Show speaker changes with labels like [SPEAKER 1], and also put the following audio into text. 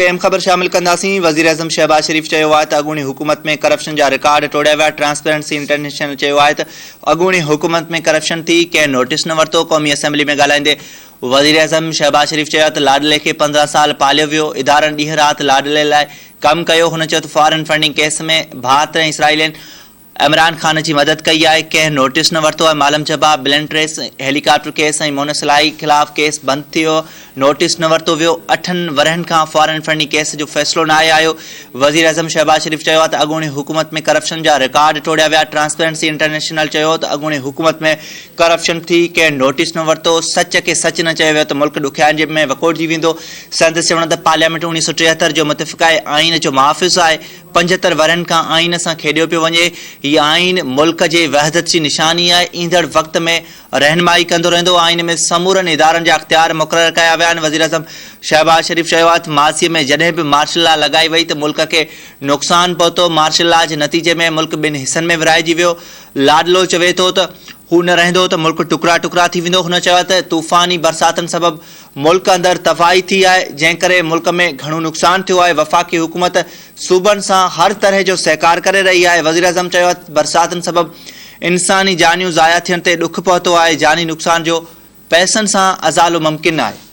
[SPEAKER 1] اهم خبر شامل ڪنداسين، وزيراعظم شهباز شريف چيو آهي ته اڳوڻي حڪومت ۾ ڪرپشن جا رڪارڊ ٽوڙيا ويا، ٽرانسپيرنسي انٽرنيشنل چيو آهي ته اڳوڻي حڪومت ۾ ڪرپشن ٿي، ڪنهن نوٽيس نه ورتو، قومي اسيمبلي ۾ ڳالهائيندي وزيراعظم شهباز شريف چيو ته لاڏلي کي 15 سال پاليو ويو، ادارن ڏينهن رات لاڏلي لاء ڪم ڪيو، هن چيو ته فارن فنڊنگ ڪيس ۾ ڀارت ۽ اسرائيلين عمران خان جي مدد ڪئي آهي، ڪنهن نوٽيس نه ورتو آهي، مالم جبا، بلين ٽريس، هيلي ڪاپٽر ڪيس ۽ مونس الاهي خلاف ڪيس بند ٿي ويو، نوٽيس نه ورتو ويو، اٺن ورهين کان فارن فنڊنگ ڪيس جو فيصلو ناهي آيو، وزيراعظم شهباز شريف چيو آهي ته اڳوڻي حڪومت ۾ ڪرپشن جا رڪارڊ ٽوڙيا ويا، ٽرانسپيرنسي انٽرنيشنل چيو ته اڳوڻي حڪومت ۾ ڪرپشن ٿي، ڪنهن نوٽيس نه ورتو، سچ کي سچ نه چيو ويو ته ملڪ ڏکيائين ۾ وڪوڙجي ويندو، سندس چوڻ ته پارليامينٽ 1973 جو متفقه آئين جو محافظ آهي، 75 ورهين کان آئين سان کيڏيو پيو وڃي، هي آئين ملڪ جي وحدت جي نشاني آهي، ايندڙ وقت ۾ رهنمائي ڪندو رهندو، آئين ۾ سمورن ادارن جا اختيار مقرر ڪيا ويا آهن، وزيراعظم شهباز شريف چيو آهي ته ماضي ۾ جڏهن به مارشل لا لڳائي وئي ته ملڪ کي نقصان پهتو، مارشل لا جي نتيجي ۾ ملڪ ٻن حصن ۾ ورهائجي ويو، لاڏلو چوي ٿو ته هو نه رهندو ته ملڪ ٽڪرا ٽڪرا ٿي ويندو، هن چيو ته طوفاني برساتن سبب ملڪ اندر تباهي ٿي آهي، جنهن ڪري ملڪ ۾ گهڻو نقصان ٿيو آهي، وفاقي حڪومت صوبن سان هر طرح جو سهڪار ڪري رهي آهي، وزيراعظم چيو ته برساتن سبب انساني جانيون ضايع ٿيڻ تي ڏک پهتو آهي، جاني نقصان جو پئسن سان ازالو ممڪن ناهي.